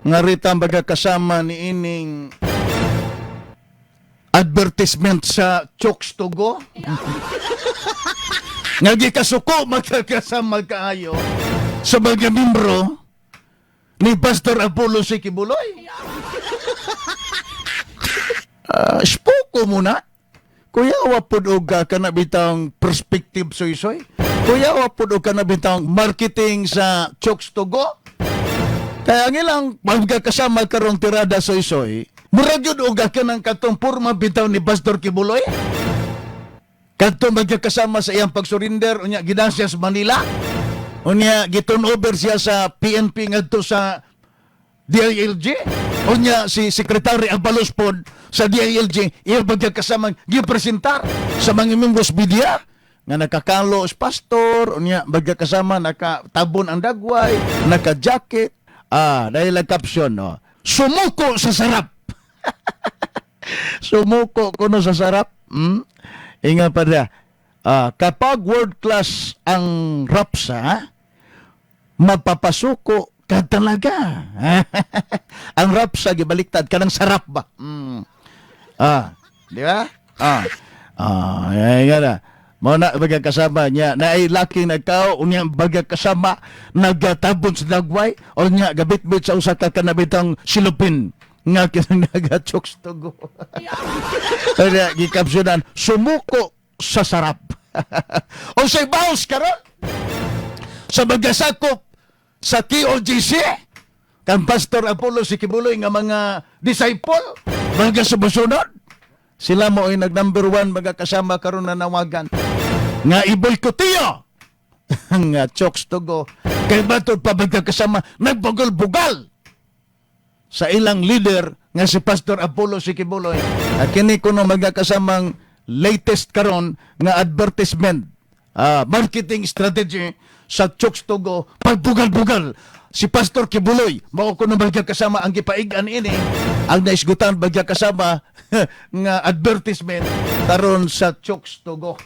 Nga rita baga kasama ni ining advertisement sa Chokes to Go. Nga gikasuko magkakasama kaayo sa mga membro ni Pastor Apollo C. Quiboloy. Ah, spoko muna. Kuya, wa pud og kana bitang perspective, soy-soy. Kuya, wa pud og kana bitang marketing sa Chokes to Go. Kaya ang ilang magkakasama karong tirada, soy-soy, murag yun og kanang katong porma bitaw ni Pastor Quiboloy. Kadto magkakasama sa iyang pagsurrender, unya gidala siya sa Manila. Unya giturn over siya sa PNP ngadto sa DILG. Unya si Secretary Abalos pod sa DILG iya magkakasama gipresentar sa mga membros media nga nakakalo sa pastor, unya magkakasama nakatabon ang dagway, naka-jacket. Ah, dahil ang caption, no. "Sumuko sa sarap." Sumuko kuno sa sarap. Inga pa niya. Ah, kapag world class ang rapsa, mapapasuko ka talaga. Ang rapsa gibaliktad kanang sarap ba? Ah, di ba? Ah. Ah, ay nga na. Mao na baga kasama niya na ay laki nagkao, unya baga kasama nagatabon sa dagway o nya gabitbit sa usa ka kanabitang silupin nga kinang naga-Chooks to Go. Kaya gikapsyonan, "Sumuko sa sarap." O say baos karon sa magasakop sa KOJC kan Pastor Apollo C. Quiboloy nga mga disciple, mga sumusunod, sila mo ay nag number one mga kasama karon na nawagan nga iboykotiyo nga Chokes to Go kay matod pa kasama nagbugal-bugal sa ilang leader nga si Pastor Apollo C. Quiboloy. At kini kuno magkakasamang latest karon nga advertisement, marketing strategy sa Chooks to Go, pagbugal-bugal si Pastor Quiboloy, mao kuno magkakasama ang gipaig-an ini ang naisgutan bagya kasama nga advertisement karon sa Chooks to Go.